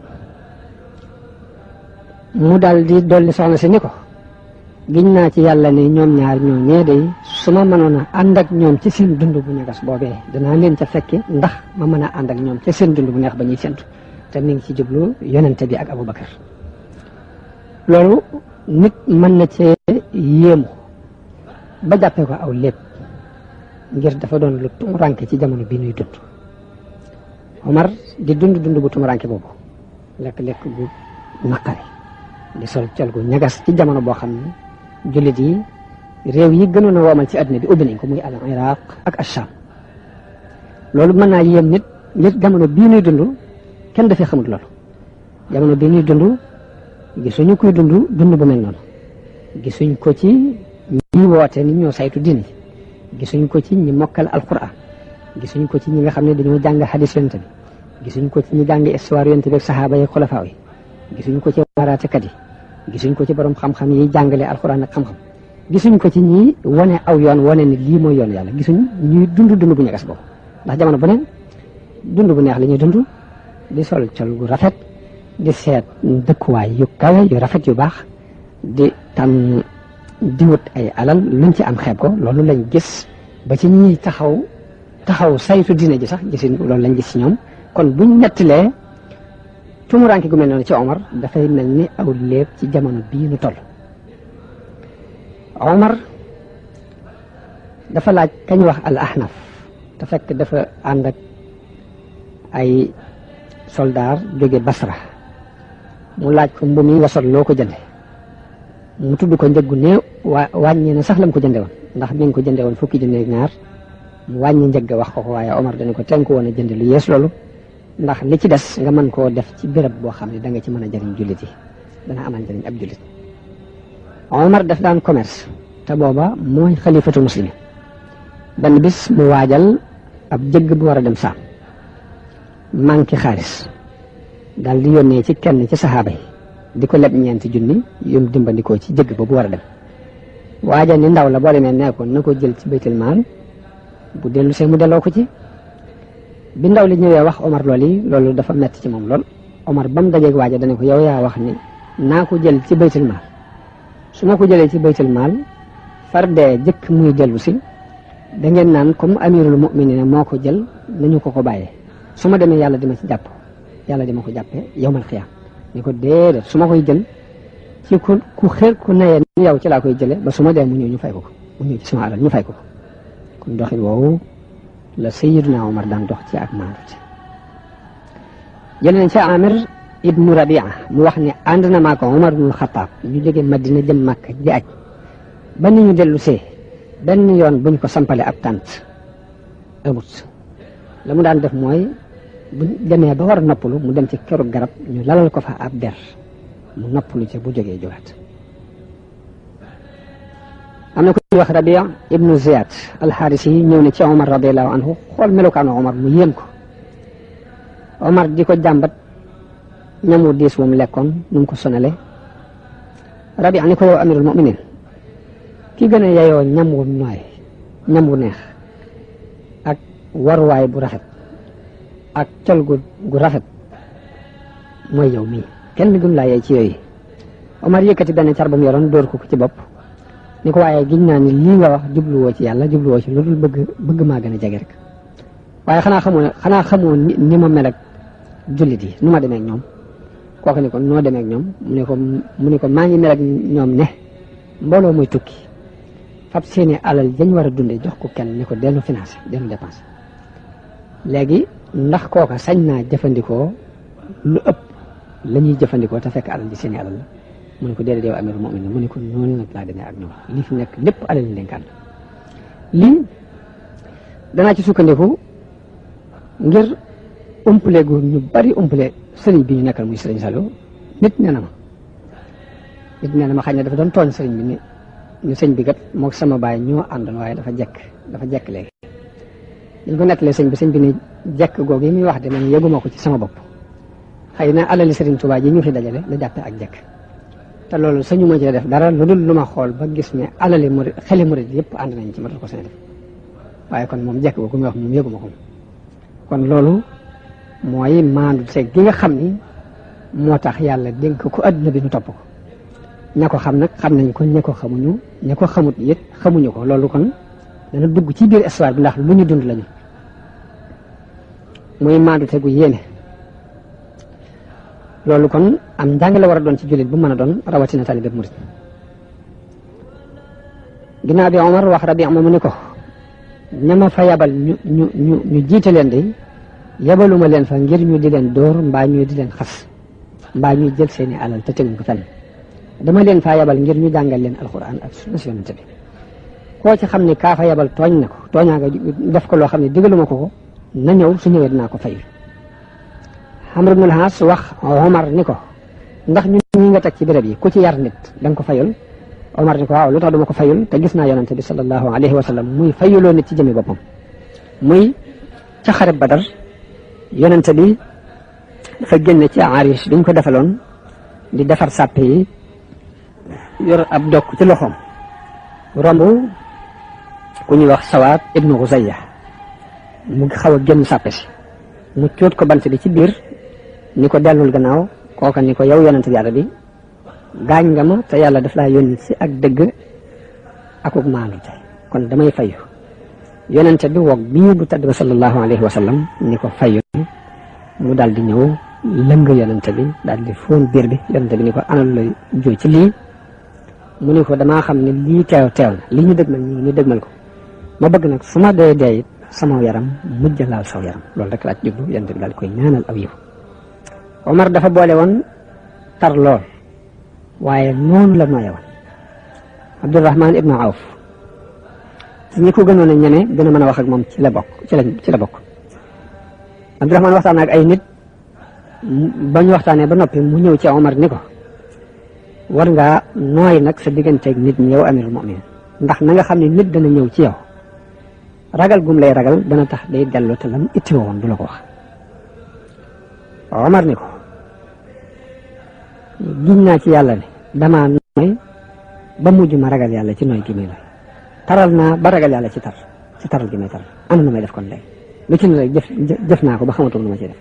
mu daal di dolli soxna si ni ko giñ naa ci yàlla ni ñoom ñaar ñoo ñee day su ma mënoon a ànd ak ñoom ci seen dund bu ñagas boobee danaa leen ca fekke ndax ma mën a ànd ak ñoom ca seen dund bu neex ba ñuy séntu te mi ngi ci jublu yonente bi ak Abubakar loolu nit mën na cee yéemu ba jàppee ko aw lépp ngir dafa doon lu tumuranke ci jamono bi ñuy dund Omar di dund bu tumuranke boobu lekk-lekk bu naqari di sol col gu ñagas ci jamono boo xam ne jullit yi réew yi gënoon a woomal ci àddina bi ubbi nañ ko muy al Iraq ak Asham loolu mën naa yéem nit jamono bii ñuy dund kenn dafay xamut loolu jamono bii ñuy dund gisuñu kuy dund bu mel noonu gisuñ ko ci ñi woote ni ñoo saytu diine gisuñ ko ci ñi mokkal alquran gisuñ ko ci ñi nga xam ne dañoo jàng hadis yonent bi gisuñ ko ci ñi jàng histoire yonent bi ak sahaaba yi xulafaa yi gisuñ ko ci waaraatekat yi gisuñ ko ci borom xam-xam yi jàngale alquran ak xam-xam gisuñ ko ci ñi wane aw yoon wane ni lii mooy yoon yàlla gisuñ ñuy dund bu ñagas boobu ndax jamono bu ne dund bu neex la ñuy dund di sol col gu rafet di seet dëkkuwaay yu kawe yu rafet yu baax di tam di wut ay alal luñ ci am xeeb ko loolu lañ gis ba ci ñi taxaw saytu diine ji sax gisin loolu lañ gis ci ñoom kon buñ nettalee tumuranke gu mel noonu ci Omar dafay mel ni aw léeb ci jamono bii nu toll Omar dafa laaj kañ wax al ahnaf te fekk dafa ànd ak ay soldaar jóge Basra mu laaj ko mbu mi nga sol loo ko jënde mu tudd ko njëggu néew wàññi na sax lam ko jënde woon ndax mi ngi ko jënde woon fukki junne ak ñaar mu wàññi njëgg wax ko waaye Omar dana ko tenku woon a jënde lu yees loolu ndax li ci des nga mën koo def ci béréb boo xam ne da nga ci mën a jëriñ jullit yi dana amal njëriñ ab jullit. Omar daf daan commerce te booba mooy xalifatu muslimin. benn bis mu waajal ab jëgg bu war a dem saam manqué xaalis daal di yónnee ci kenn ci saxaaba yi di ko leb ñeenti junni yum dimbandikoo ci jëgg ba bu war a dem. waajal ni ndaw la boo demee nee ko na ko jël ci baytul maal bu dellu see mu delloo ko ci. bi ndaw li ñëwee wax Omar loolu dafa metti ci moom lool. Omar ba mu dajeeg waaja dana ko yow yaa wax ni naa ko jël ci baytul maal su ma ko jëlee ci baytul maal far dee jëkk muy dellu si da ngeen naan comme amirul mu'minin moo ko jël nañu ko bàyyee su ma demee yàlla dima ci jàpp yàlla dima ko jàppee yawmal xiyaam ni ko déedéet su ma koy jël ci ku xeer ku nayee ni yow ci laa koy jële ba su ma dee mu ñëw ñu fay ko mu ñëw ci sama alal ñu fay ko kon doxin woowu la Sayyiduna Omar daan dox ci ak maandute. jël nañ ci Amir ibnu Rabia mu wax ne ànd na maa ko Omar ibnul Xataab ñu jóge Madina jëm Makka di aj ba ni ñu dellu see benn yoon buñ ko sampale ab tànt amut. la mu daan def mooy buñ demee ba war a noppalu mu dem ci këru garab ñu lalal ko fa ab der mu noppalu ci bu jógee jógaat. am na ko ñuy wax Rabia ibnu Ziyad alxaaris yi ñëw ne ci Omar radiallahu anhu xool melokaanu Omar mu yéem ko. Omar di ko jàmbat ñamu diis wu mu lekkoon nu mu ko sonale. Rabia ni ko yow amirul mu'minin ki gën a yeyoo ñam wu nooy ñam wu neex ak waruwaay bu rafet ak col gu rafet mooy yow mii kenn gën laa yey ci yooyu. Omar yëkkati benn car ba mu yoroon dóor ko ci bopp ni ko waaye giñ naa ni lii nga wax jubluwoo ci yàlla jubluwoo ci lu dul bëgg maa gën a jege rek waaye xanaa xamoo ni ma mel ak jullit yi nu ma demee ak ñoom. kooku ni ko noo demee ak ñoom mu ne ko maa ngi mel ak ñoom ne mbooloo muy tukki fab seeni alal dañ war a dundee jox ko kenn ni ko dellu financé dellu dépensé léegi ndax kooka sañ naa jëfandikoo lu ëpp la ñuy jëfandikoo te fekk alal ji seeni alal la mu ne ko déedéet yow amirul mu'minin mu ne ko noonu nag laa demee ak ñoom li fi nekk lépp alal ñu dénkaan lii danaa ci sukkandiku ngir umpale gu ñu bari umpale sëriñ bi ñu nekkal muy sëriñ Saliou nit nee na ma xëy na dafa doon tooñ sëriñ bi ni sëñ bi kat moo sama baay ñoo àndoon waaye dafa jekk léegi dañ ko nettalee sëñ bi ni jekk googu yi muy wax de man yëguma ko ci sama bopp xëy na alali sëriñ Tuubaa ji ñu fi dajale la jàppe ak jekk te loolu sañu ma ci def dara lu dul lu ma xool ba gis ne alali murid xeli murid yëpp ànd nañ ci ma dal ko seen def waaye kon moom jekk googu muy wax moom yëguma ko kon loolu mooy maandu seeg gi nga xam ni moo tax yàlla dénk ko adduna bi ñu topp ko ña ko xam nag xam nañ ko ña ko xamuñu ña ko xamut it xamuñu ko loolu kon dana dugg ci biir histoire bi ndax lu ñu dund lañu muy maandu tegu yéene loolu kon am njàng la war a doon ci jullit bu mën a doon rawatina taalibe murid. ginnaaw bi Omar wax Rabi mu ni ko ñama fa yabal ñu jiite leen de yabaluma leen fa ngir ñu di leen dóor mbaa ñu di leen xas mbaa ñuy jël seeni alal te teguñ ko fenn dama leen faa yabal ngir ñu jàngal leen alquran ak sunna si yonent bi koo ci xam ne kaa fa yabal tooñ na ko tooñaa nga def ko loo xam ne digaluma ko na ñëw su ñëwee dinaa ko fay. Amr ibn al-As wax Omar ni ko ndax ñun ñi nga teg ci béréb yi ku ci yar nit da nga ko fayul Omar ni ko waaw lu tax duma ko fayul te gis naa yonent bi sallallahu alayhi wa sallam muy fayuloo nit ci jëmi boppam muy ca xare Badar yonent bi dafa génne ci arish biñ ko defaloon di defar sàppe yi yor ab dokk ci loxoom romb ku ñuy wax Sawaat ibnu Xuzayya mu xaw a génn sàppe si mu cuut ko bant bi ci biir ni ko dellul gannaaw kooka ni ko yow yonent bi yàlla bi gaañ nga ma te yàlla daf laa yónni si ak dëgg akuk maandu te kon damay fayu yonent bi woog bii bu tedd ba sallallahu alayhi wa sallam ni ko fayu mu daal di ñëw lëng yonent bi daal di fóon biir bi yonent bi ni ko anal la jóoy ci lii mu ni ko damaa xam ne lii teew na lii ñu dëgmal ñu dëgmal ko ma bëgg nag su ma dee it sama yaram mujj laal saw yaram loolu rek laa ci jublu yonent bi daal di koy ñaanal aw yiw Omar dafa boole woon tar lool waaye noonu la nooye woon Abdurrahman ibnu Awf ñi ko gënoon a ñeme gën a mën a wax ak moom ci la bokk Abdurahmaan waxtaan ak ay nit ba ñu waxtaanee ba noppi mu ñëw ci Omar ni ko war ngaa nooy nag sa digganteeg nit ñi yow amirul mu'minin ndax na nga xam ne nit dana ñëw ci yow ragal gum lay ragal dana tax day dellu te lam itti woon du la ko wax. Omar ni ko giñ naa ci yàlla ne damaa nooy ba mujj ma ragal yàlla ci nooy gi muy nooy taral naa ba ragal yàlla ci taral gi muy taral ana na may def kon léegi lu ci ne rek jëf naa ko ba xamatuma nu ma ci def.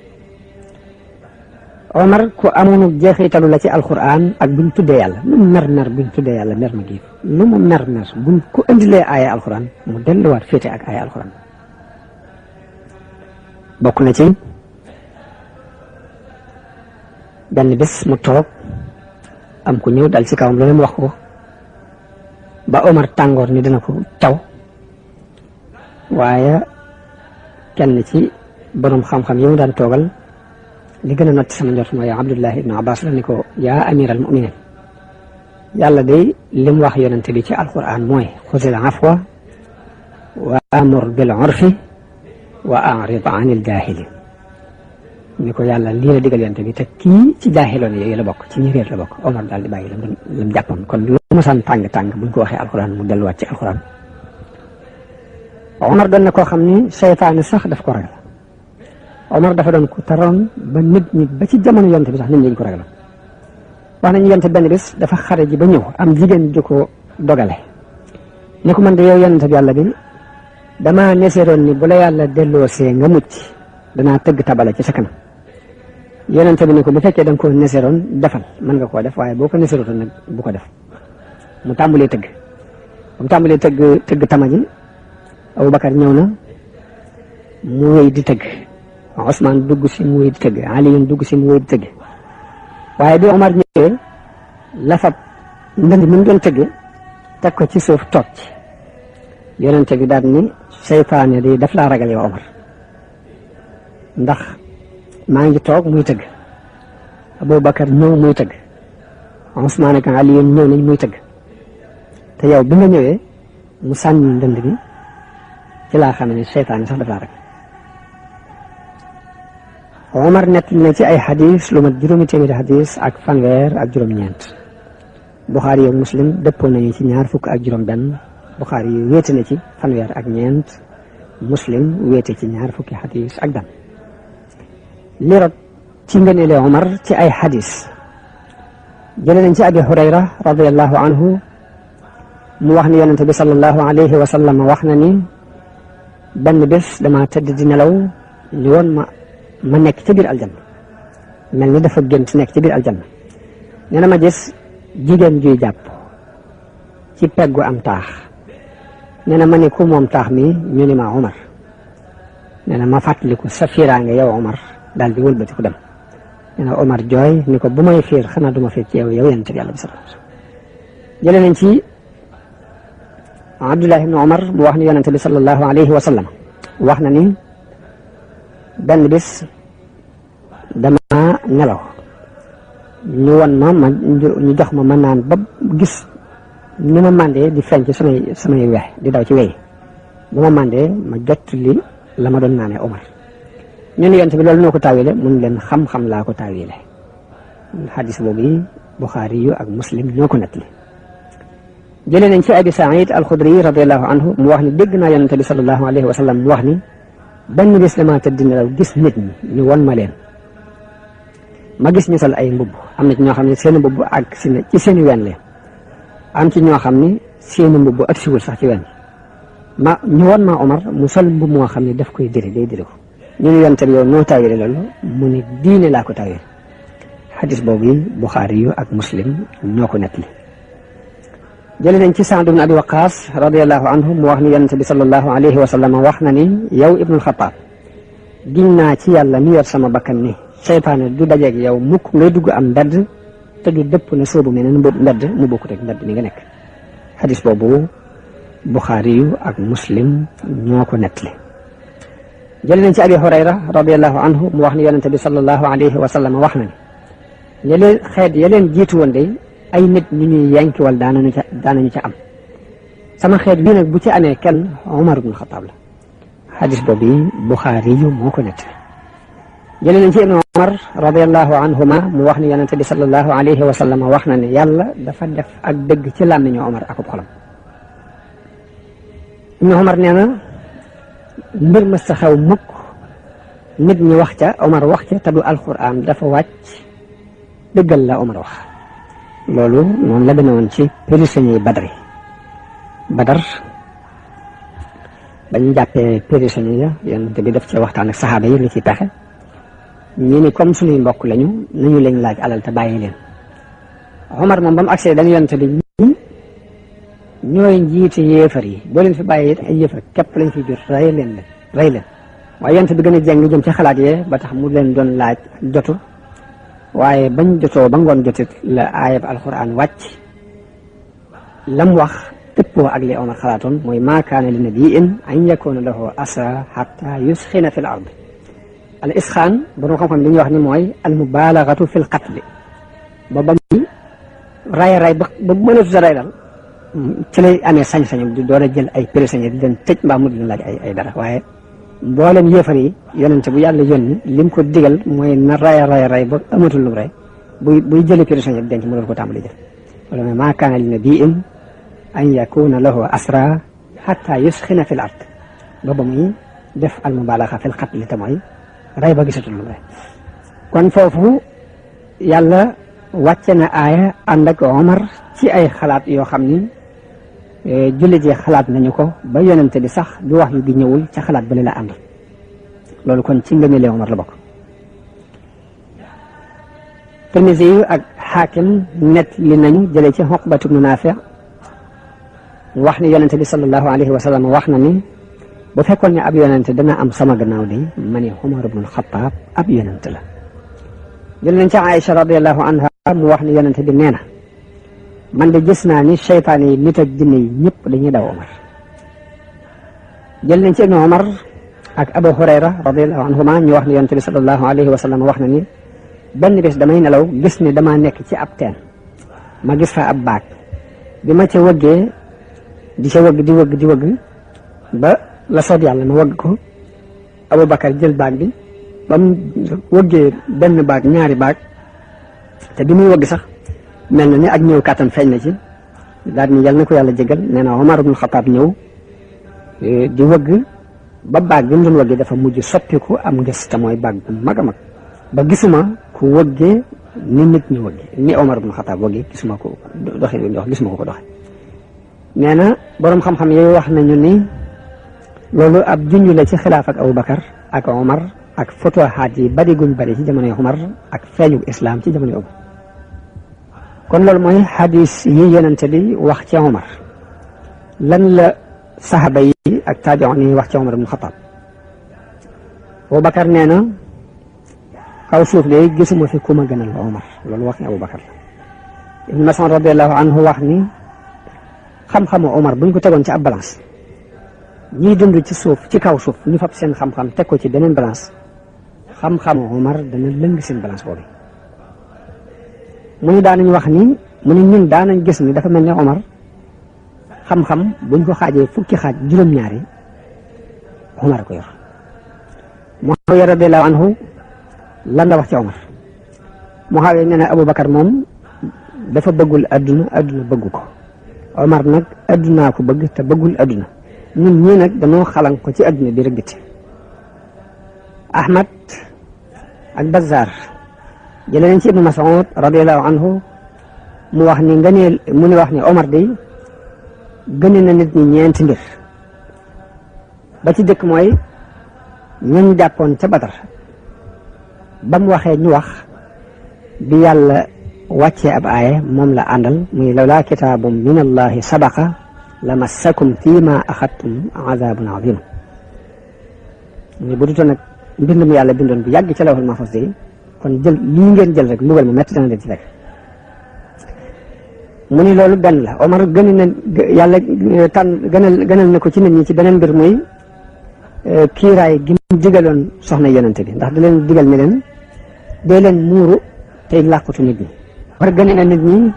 Omar ku amoon jeexitalu la ci alquran ak buñ tuddee yàlla lu mu mer buñ tuddee yàlla mer ma giif lu mu mer buñ ko indilee aaya alquran mu delluwaat féete ak aaya alquran. bokk na ci benn bés mu toog am ku ñëw dal ci kawam loolu mu wax ko ba Omar tàngoor ni dina ko taw waaye kenn ci borom xam-xam yi mu daan toogal li gën a not sama njort mooy Abdullah ibn Abbas la ni ko yaa amiral muminin yàlla day lim wax yonente bi ci alquran mooy xuzil afwa wa amur bil urfi wa a'rid anil jaahilin ni ko yàlla lii la digal yonente bi te kii ci jaahiloon yooyu la bokk ci ñi réer la bokk Omar daal di bàyyi lam jàppoon kon lu ma saan tàng buñ ko waxee alquran mu delluwaat ci alquran. Omar doon na koo xam ni seytaane sax daf ko ragal Omar dafa doon ku taroon ba nit ñi ba ci jamono yonte bi sax nit ñi dañ ko ragaloon wax nañu yonte benn bés dafa xare ji ba ñëw am jigéen ju ko dogale ni ko man de yow yonente bi yàlla bi dama neseroon ni bu la yàlla delloosee nga mucc danaa tëgg tabale ci sa kanam yonente bi ni ko bu fekkee da nga ko neseroon defal mën nga koo def waaye boo ko neserootoon nag bu ko def mu tàmbalee tëgg tama ji Abubakar ñëw na mu wéy di tëgg Ousmane dugg si mu wéy di tëgg Aliyun dugg si mu wéy di tëgg waaye bi Omar ñëwee la fab ndënd mi mu doon tëgg teg ko ci suuf toog ci yonente bi daal ni seytaane di daf laa ragal yow Omar ndax maa ngi toog muy tëgg Abubakar ñëw muy tëgg Ousmane ak Aliyun ñëw nañ muy tëgg te yow bi nga ñëwee mu sànni ndënd bi ci laa xam ne seytaane sax daf laa ragal. Omar nettali na ci ay xadis lu mat juróomi téeméeri xadis ak fanweer ak juróom-ñeent Buxaari ak Muslim dëppoo nañu ci 20 ak juróom-benn Buxaari yi wéete na ci fanweer ak ñeent Muslim wéete ci 20 xadis ak benn. li rot ci ngëneele Omar ci ay xadis jële nañ ci Abi Hurayra radiyallahu anhu mu wax ni yonente bi sallallahu alayhi wa sallam wax na ni benn bés dama tëdd di nelaw ñu woon ma nekk ci biir aljanna mel ni dafa gént nekk ci biir aljanna nee na ma gis jigéen juy jàpp ci peggu am taax nee na ma ni ku moom taax mi ñu ni ma Omar nee na ma fàttaliku sa fiiraange yow Omar daal di wëlbati ku dem nee na Omar jooy ni ko bu may fiir xanaa duma fiir ci yow yonent bi yàlla bi sallallahu alayhi wasallam jëlee nañ ci Abdullah ibn Omar mu wax ni yonent bi sallallahu alayhi wa sallam wax na ni benn bis dama nelaw ñu won ma ñu jox ma naan ba gis ni ma mandee di feeñ ci samay weex di daw ci wey bu ma mandee ma jot li la ma doon naanee Omar ñu ni yonent bi loolu noo ko taawile mun leen xam-xam laa ko taawile xadis boobu yi Buxaari yu ak Muslim ñoo ko nettali jëlee nañ ci Abi Saïd al-Xudri radiyallahu anhu mu wax ni dégg naa yonent bi sallallahu alayhi wa sallam mu wax ni benn bis dama tëdd nelaw gis nit ñi ñu won ma leen ma gis ñu sol ay mbubb am na ci ñoo xam ne seen mbubb ak ci seeni wen leen am ci ñoo xam ne seeni mbubb ak siwul sax ci wen ñu won ma Omar mu sol mbubb moo xam ne daf koy diri day diri ko ñu ne yonent bi yow noo taawile loolu mu ni diine laa ko taawile xadis boobu yi Buxaari yu ak Muslim ñoo ko nettali jële nañ ci Saad ibn Abi Waqaas radiyallahu anhu mu wax ni yonent bi sallallahu alayhi wa sallam wax na ni yow Ibnul Xattaab giñ naa ci yàlla mi yor sama bakkan ni seytaane du dajeeg yow mukk ngay dugg am ndedd te du dëpp na soobu meneen ndedd mu bokkut ak ndedd mi nga nekk xadis boobu Buxaari yu ak Muslim ñoo ko nettali jële nañ ci Abi Hurayra radiyallahu anhu mu wax ni yonent bi sallallahu alayhi wa sallam wax na ni leen xeet ya leen jiitu woon de ay nit ñu ñuy yankiwal daanañu ca am sama xeet bii nag bu ci amee kenn Omar ibn Xattaab la xadis boobu Buxaari yu moo ko nettali jëlee nañ ci ibnu Umar radiallahu anhuma mu wax ni yonente bi sallallahu alayhi wa sallam wax na ne yàlla dafa def ak dëgg ci làmmiñu Umar akub xolam. ibnu Umar nee na mbir mës sa xew mukk nit ñi wax ca Umar wax ca te du alquran dafa wàcc dëggal la Umar wax. loolu noonu la demee woon ci prisonniers Badar bañ jàppee prisonniers ya yonent bi def ci waxtaan ak saxaaba yi lu ci pexe ñi ni comme suñuy mbokk lañu nañu leen laaj alal te bàyyi leen. Omar moom ba mu agsee dañu yonent bi ñooy njiiti yéefar yi boo leen fi bàyyi it ay yéefar képp lañ fi jur rey leen waaye yonent bi gën a jàng jëm ci xalaat yee ba tax mu leen doon laaj jotu waaye bañ jotoo ba ngoon jotit la aayab alquran wàcc lam wax tëppoo ak li Omar xalaatoon mooy maa kaana li nabiyyin an yakuna lahu asra hatta yusxina fi l ard. al isxaan borom xam-xam li ñuy wax ni mooy al mubalagatu fi l qatli ba muy ray ba mënatu sa ray dal ci lay amee sañ-sañu di doon a jël ay prisonniers di leen tëj mbaa mu di leen laaj ay dara waaye mboolem yéefar yi yonente bu yàlla yónni lim ko digal mooy na ray ba amatul lu ray buy jëli prisonnier denc mu doon ko tàmbali jël wala mais maa kaana li nabiyyin an yakuna lahu asra hatta yusxina fi l ard ba muy def al mubalaxa fi l qatli te mooy ray ba gisatul lu ray. kon foofu yàlla wàcce na aaya ànd ak Omar ci ay xalaat yoo xam ni jullit yi xalaat nañu ko ba yonente bi sax du wax yu gi ñëwul ca xalaat ba li la ànd loolu kon ci ngëneeli Omar la bokk. Tirmisi yu ak Xaakim net li nañu jëlee ci Uqbatu bnu Naafi' wax ni yonente bi sallallahu alayhi wa sallam wax na ni bu fekkoon ne ab yonente dana am sama gannaaw de ma ne Umar ibnul Xattaab ab yonente la. jël nañ ci Aïcha radiallahu anha mu wax ni yonente bi nee na man de gis naa ni seytaan yi nit ak jinne yi ñëpp dañuy daw Omar. jël nañ ci ibnu Omar ak Abu Hurayra radiallahu anhuma ñu wax ni yonente bi sallallahu alayhi wa sallam wax na ni benn bés damay nelaw gis ni damaa nekk ci ab teen ma gis fa ab baag bi ma ca wëggee di wëgg ba la soob yàlla ma wëgg ko Aboubacar jël baag bi ba mu wëggee benn baag ñaari baag te bi muy wëgg sax mel na ni ak ñëw kàttan feeñ na ci daal ni yal na ko yàlla jégal nee na Omar ibn Khattab ñëw di wëgg ba baag bi mu doon wëggee dafa mujj soppiku am ngës te mooy baag bu mag a mag ba gisuma ku wëggee ni nit ñi wëggee ni Omar ibn Khattab wëggee gisuma ko gisuma ko doxe nee na boroom xam-xam yooyu wax nañu ni loolu ab junj la ci xilaaf ak Aboubacar ak Omar ak futuhaat yi bari guñ bari ci jamonoy Omar ak feeñu islam ci jamonoy Omar kon loolu mooy xadis yi yonente bi wax ci Omar. lan la saxaaba yi ak taabi'un yi wax ci Omar ibn Khattab. Aboubacar nee na kaw suuf de gisuma fi ku ma gënal Omar loolu wax ni Aboubacar la. Ibn Mas'ud radiyallahu anhu wax ni xam-xamu Omar buñ ko tegoon ci ab balance ñiy dund ci suuf ci kaw suuf ñu fab seen xam-xam teg ko ci beneen balance xam-xamu Omar dana lëng seen balance boobu. mu ni daanañ wax ni mu ni ñun daanañ gis ni dafa mel ne Omar xam-xam buñ ko xaajee fukki xaaj juróom-ñaari Omar ko yor. Muawiya radiyallahu anhu lan la wax ci Omar. Muawiya nee na Aboubacar moom dafa bëggul adduna bëggu ko Omar nag addunaa ko bëgg te bëggul adduna ñun ñii nag dañoo xalan ko ci adduna bi rek biti. Ahmad ak Bazzar jëlee nañ ci Ibnu Mas'ud radiyallahu anhu mu wax ni wax ni Omar day gëne na nit ñi ñeenti mbir ba ci dëkk mooy ñañ jàppoon ca Badar ba mu waxee ñu wax bi yàlla wàccee ab aaya moom la àndal muy lawlaa kitaabun min allahi sabaqa la massakum fii ma axadtum azabun azim muy bu dutoon nag mbind mu yàlla bindoon bu yàgg ca lawhul mahfuz yi kon jël lii ngeen jël rek mbugal mu metti dana leen ci fekk. mu ni loolu benn la Omar yàlla gënal na ko ci nit ñi ci beneen mbir muy kiiraay gi mu digaloon soxna yonente bi ndax da leen digal ne leen dee leen muuru tey làqutu nit ñi. war gëne na nit ñi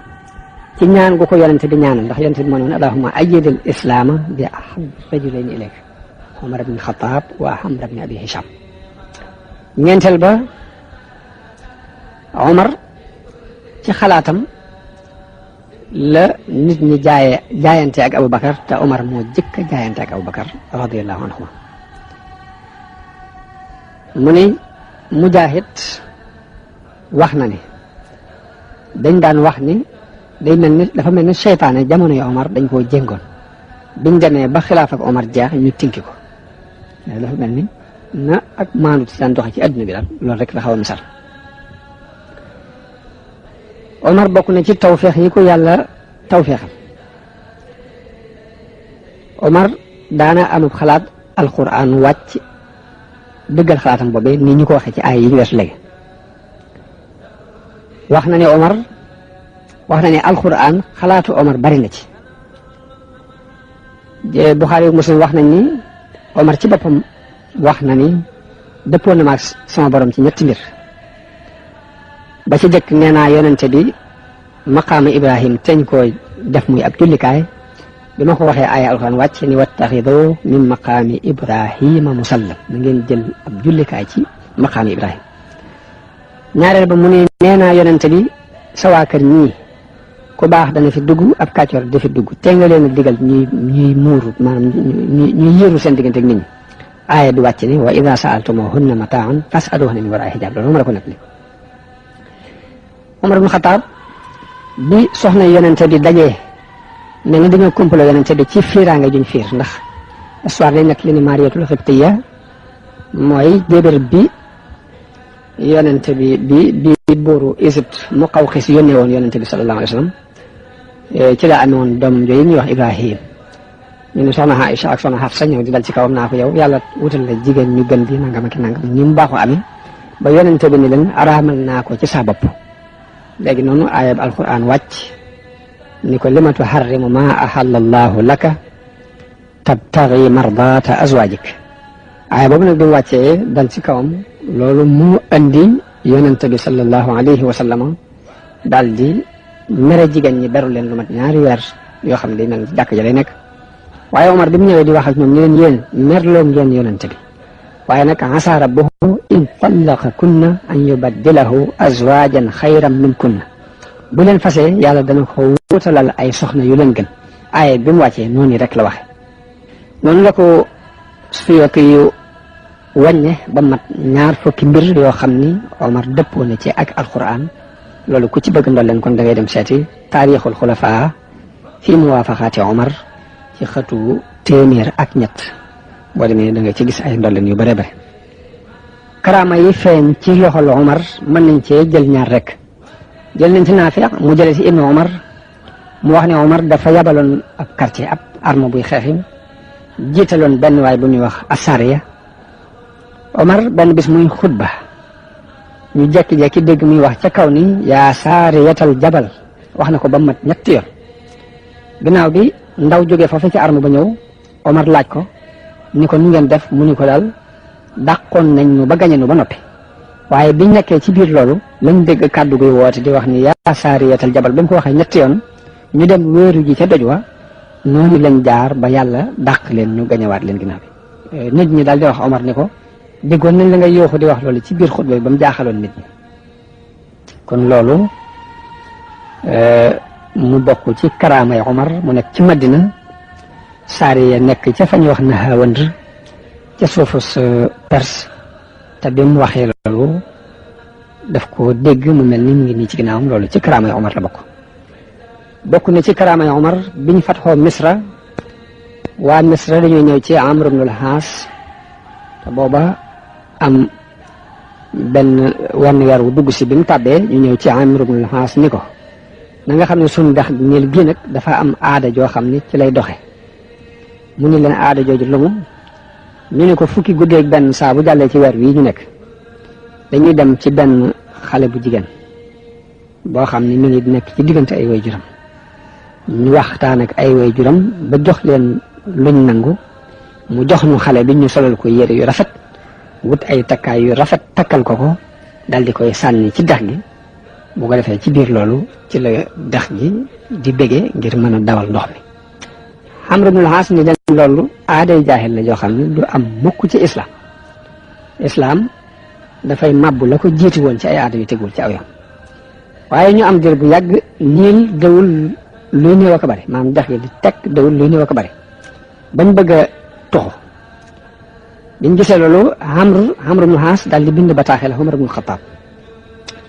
ci ñaan gu ko yonente bi ñaanal ndax yonente bi moo ne woon allahumma ayyidil islaama bi ahab rajulayni ilayk Omar ibn Khattab wa Amr ibn Abi Hisham ñeenteel ba Omar ci xalaatam la nit ñi jaayante ak Aboubacar te Omar moo jëkk a jaayante ak Aboubacar radiyallahu anhu. mu ne Mujaahid wax na ni dañ daan wax ni day mel ni dafa mel ni seytaane jamono yi Omar dañ koo jéngoon biñ demee ba xilaaf ak Omar jeex ñu tinki ko dafa mel ni na ak maandu ci daan doxe ci adduna bi daal loolu rek la xaw a misal. Omar bokk na ci tawféex yi ko yàlla tawféexal. Omar daana amub xalaat alquran wàcc dëggal xalaatam boobee nii ñu ko waxee ci ay yi ñu weesu léegi. wax na ne Omar wax na ne alquran xalaatu Omar bari na ci. Buxaari Muslim wax nañ ni Omar ci boppam wax na ni dëppoon na ma ak sama borom ci ñetti mbir. ba ci jëkk nee naa yonente bi maqaama Ibrahim teñ koo def muy ab jullikaay bi ma ko waxee aaya alxuraan wàcc ni wattaxidu min maqaami Ibrahima musallam na ngeen jël ab jullikaay ci maqaami Ibrahim. ñaareel ba mu ne nee naa yonente bi sa waa kër ñii ku baax dana fi dugg ab kàccoor da fi dugg te nga leen a digal ñuy muuru maanaam ñuy yéeru seen diggante ak nit ñi. aaya di wàcc ni wa ida saaltumuhunna mataan fasaluhunna min waraai hijab loolu ma la ko nekk li Omar ibn Xataab bi soxna yonente bi dajee mel ni dañoo complot yonente bi ci fiiraange juñ fiir ndax histoire day nekk li ni Mariyatul Xibtiya mooy jébér bi yonente bi buuru Égypte mu xaw xis yónnee woon yonente bi sallallahu alayhi wa sallam ci la amee woon doom jooyu ñuy wax Ibrahim ñu ne soxna Aïcha ak soxna Hafsa ñëw di dal ci kawam naa ko yow yàlla wutal la jigéen ñu gën bi nangam ak nangam ñi mu baaxoo amee ba yonente bi ni leen araamal naa ko ci sa bopp. léegi noonu aayab alquran wàcc ni ko lima tuharrimu ma ahalla allahu laka tabtaghi mardata azwajik. aaya boobu nag bi mu wàccee dal ci kawam loolu mu andi yonente bi sallallahu alayhi wa sallam daal di mere jigéen ñi beru leen lu mat ñaari weer yoo xam ne day mel ni jàkk ja lay nekk. waaye Omar bi mu ñëwee di wax ak ñoom ñu leen yéen merloo ngeen yonente bi waaye nag asa rabbuhu in tallaqa kunna an yubaddilahu azwajan xayran min kunna bu leen fasee yàlla dana ko wutalal ay soxna yu leen gën. aaye bi mu wàccee noonu rek la waxe noonu la ko suyok yu wàññe ba mat ñaar fukki mbir yoo xam ni Omar dëppoo na ci ak alquran. loolu ku ci bëgg ndol leen kon da ngay dem seeti taarixul xulafaa fi muwaafaqaati Omar ci xëtu téeméer ak ñett boo demee da nga ci gis ay ndolleen yu bare bare. karaama yi feeñ ci loxol Omar mën nañ cee jël ñaar rek. jël nañ ci Naafi mu jëlee ci Ibnu Omar mu wax ne Omar dafa yabaloon ab quartier ab arme buy xeexi jiitaloon benn waay bu ñuy wax Asariya. Omar benn bis muy xutba ñu jekki-jekki dégg muy wax ca kaw ni yaa saariyatal jabal wax na ko ba mat ñetti yoon. ginnaaw bi ndaw jógee foofu ci arme ba ñëw Omar laaj ko ni ko nu ngeen def mu ni ko daal dàqoon nañ ñu ba gañe nu ba noppi waaye biñ nekkee ci biir loolu lañ dégg kàddu guy woote di wax ni yaa saariyatal jabal ba mu ko waxee ñetti yoon ñu dem wéeru ji ca doj wa noonu lañ jaar ba yàlla dàq leen ñu gañewaat leen ginnaaw bi. nit ñi daal di wax Omar ni ko déggoon nañ la ngay yooxu di wax loolu ci biir xutba bi ba mu jaaxaloon nit ñi. kon loolu mu bokk ci karaamay Omar mu nekk ci Madina Saariya nekk ca fa ñuy wax Nahawand ca suufu Perse te bi mu waxee loolu daf ko dégg mu mel ni mu ngi nii ci ginnaawam loolu ci karaamay Omar la bokk na ci karaamay Omar biñ fatxoo Misra waa Misra dañoo ñëw ci Amr ibn al-Haas te booba am benn wenn weer wu dugg si bi mu tàbbee ñu ñëw ci Amr ibn al-Haas ni ko na nga xam ne suñu dex niil gii nag dafa am aada joo xam ni ci lay doxe mu ni leen aada jooju lu mu ñu ne ko fukki guddeeg benn saa bu jàllee ci weer wii ñu nekk dañuy dem ci benn xale bu jigéen boo xam ni mi ngi nekk ci diggante ay waajuram ñu waxtaan ak ay waajuram ba jox leen luñ nangu mu jox ñu xale bi ñu solal ko yére yu rafet wut ay takkaay yu rafet takkal ko ko dal di koy sànni ci dex gi bu ko defee ci biir loolu ci la dex gi di bége ngir mën a dawal ndox mi. Amr ibn al-As ni leen loolu aaday jaahil la joo xam ne du am mukk ci islam dafay màbbu la ko jiitu woon ci ay aada yu tegul ci aw yoon waaye ñu am diir bu yàgg niil dawul luy néew ak bari maanaam dex gi di tekk dawul luy néew ak bari bañ bëgg a tuxu biñ gisee loolu Amr ibn Haas daal di bind bataaxel Omar ibn Xattaab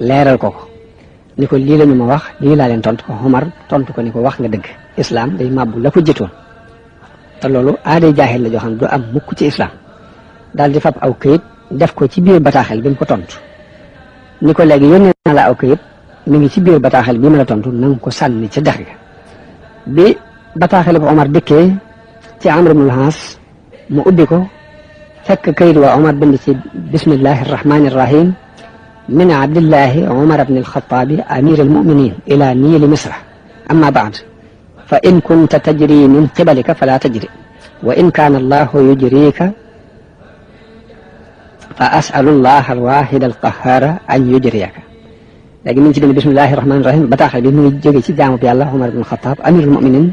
leeral ko ni ko lii la ñu ma wax lii laa leen tontu ko Omar tontu ko ni ko wax nga dëgg islam day màbbu la ko jiitoon te loolu aaday jaahil la joo xam ne du am mukk ci islam daal di fab aw këyit def ko ci biir bataaxel bi mu ko tontu ni ko léegi yónnee naa la aw këyit mi ngi ci biir bataaxel bi ma la tontu na nga ko sànni ca dex ga bi bataaxel bu Omar dikkee ci Amr ibn al-Haas mu ubbi ko fekk këyit wa Omar bind ci bismillahi arrahmani irrahim min abdillahi Omar ibn al-Khattabi amir al-muminin ila niili misra amma baad fa in kunta tajri min qibalika fala tajri wa in kaana allahu yujrika fa asalu allah alwahid alqahara an yujriyaka léegi mi ngi ci bind bismillahi rahmani rahim bataaxal bi mu ngi jóge ci jaamub yàlla Omar ibn al-Khattab amirul muminin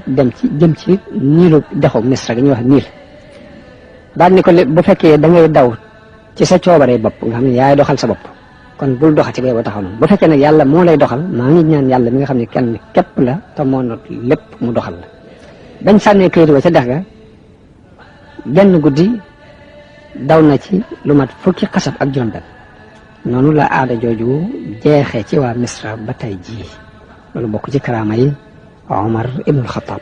jëm ci niilu dexu misra gi ñuy wax niil daal ni ko bu fekkee da ngay daw ci sa coobare bopp nga xam ne yaay doxal sa bopp kon bul doxati ba taxaw noonu bu fekkee nag yàlla moo lay doxal maa ngi ñaan yàlla mi nga xam ne kenn képp la te moo not lépp mu doxal la bañ sànnee këyit wa ca dex ga genn guddi daw na ci lu mat fukki xasab ak juróom-benn noonu la aada jooju jeexee ci waa Misra ba tey jii loolu bokk ci karaama yi Omar ibnul Xattaab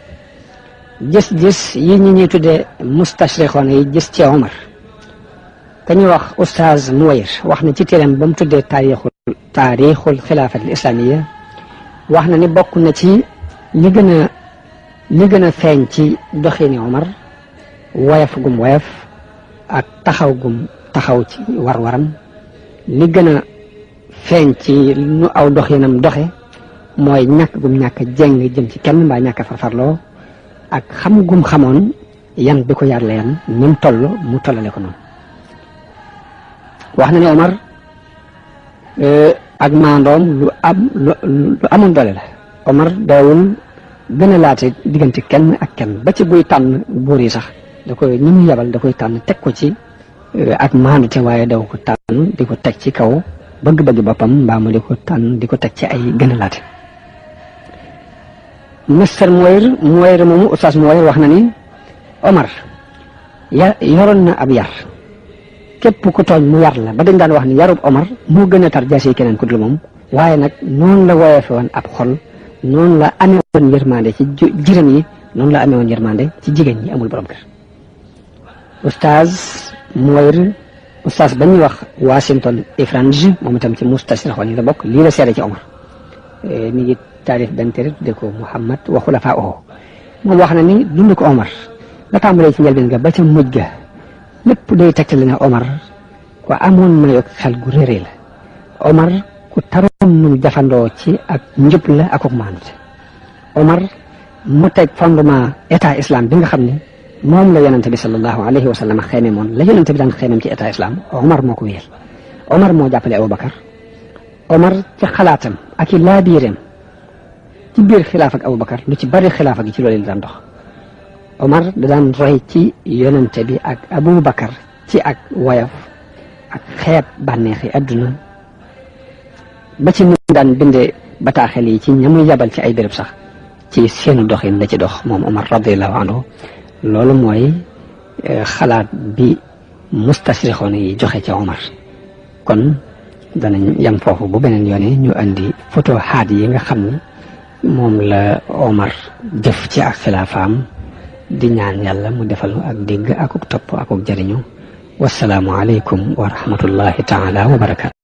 gis-gis yi ñuy tuddee mustashriqoon yi gis ci Omar ka ñuy wax oustaz Muwayr wax na ci téeram ba mu tuddee taarixul xilaafat al islamiya wax na ni bokk na ci li gën a feeñ ci doxini Omar woyof gum woyof ak taxaw gum taxaw ci war-waram li gën a feeñ ci nu aw doxinam doxe mooy ñàkk gum ñàkk jeng jëm ci kenn mbaa ñàkk farfarloo ak xam gum xamoon yan bi ko yàlla yan ni mu toll mu tollale ko noonu wax na ne Omar ak maandoom lu amoon doole la Omar daawul gën a laate diggante kenn ak kenn ba ci buy tànn buur yi sax da koy ñi mu yabal da koy tànn teg ko ci ak maandu te waaye daw ko tànn di ko teg ci kaw bëgg-bëgg boppam mbaa mu di ko tànn di ko teg ci ay gën a laate Mr Muwayr moomu oustaz Muwayr wax na ni Omar yoroon na ab yar képp ku tooñ mu yar la ba dañ daan wax ni yarub Omar moo gën a tar jaasi keneen ku dul moom waaye nag noonu la woyofe woon ab xol noonu la amee woon yërmande ci jiram yi noonu la amee woon yërmande ci jigéen ñi amul borom kër oustaz Muwayr oustaz ba ñuy wax Washington Ifranj moom itam ci mustashriqoon yi la bokk lii la seede ci Omar mi ngi taarif benn téere tudde ko Muhammad wa xulafaahu moom wax na ni dund ko Omar la tàmbalee ci njëlbeen ga ba ca mujj ga lépp day tegtale ne Omar ku amoon mayog xel gu réeré la Omar ku taroon nu jafandoo ci ak njub la ak maanute Omar mu teg fondement état islam bi nga xam ne moom la yonente bi sallallahu alayhi wa sallam xeeme moon la yonente bi daan xeemem ci état islam Omar moo ko wéyal Omar moo jàppale Aboubacar Omar ci xalaatam ak i laabiireem ci biir xilaaf ak Aboubacar lu ci bari xilaafa gi ci loolu la daan dox Omar da daan roy ci yonente bi ak Aboubacar ci ak woyof ak xeeb bànneexi adduna ba ci mu daan bindee bataaxel yi ci ñamuy yabal ci ay béréb sax ci seenu doxin la ci dox moom Omar radiallahu anhu loolu mooy xalaat bi mustashriqoon yi joxe ca Omar kon danañ yam foofu bu beneen yoone ñu andi photo xaat yi nga xam ni moom la Omar jëf ci ak xilaafaam di ñaan yàlla mu defal ak dégg akuk topp akuk jëriñu wasalaamu aleykum wa rahmatullahi taala wa barakaatu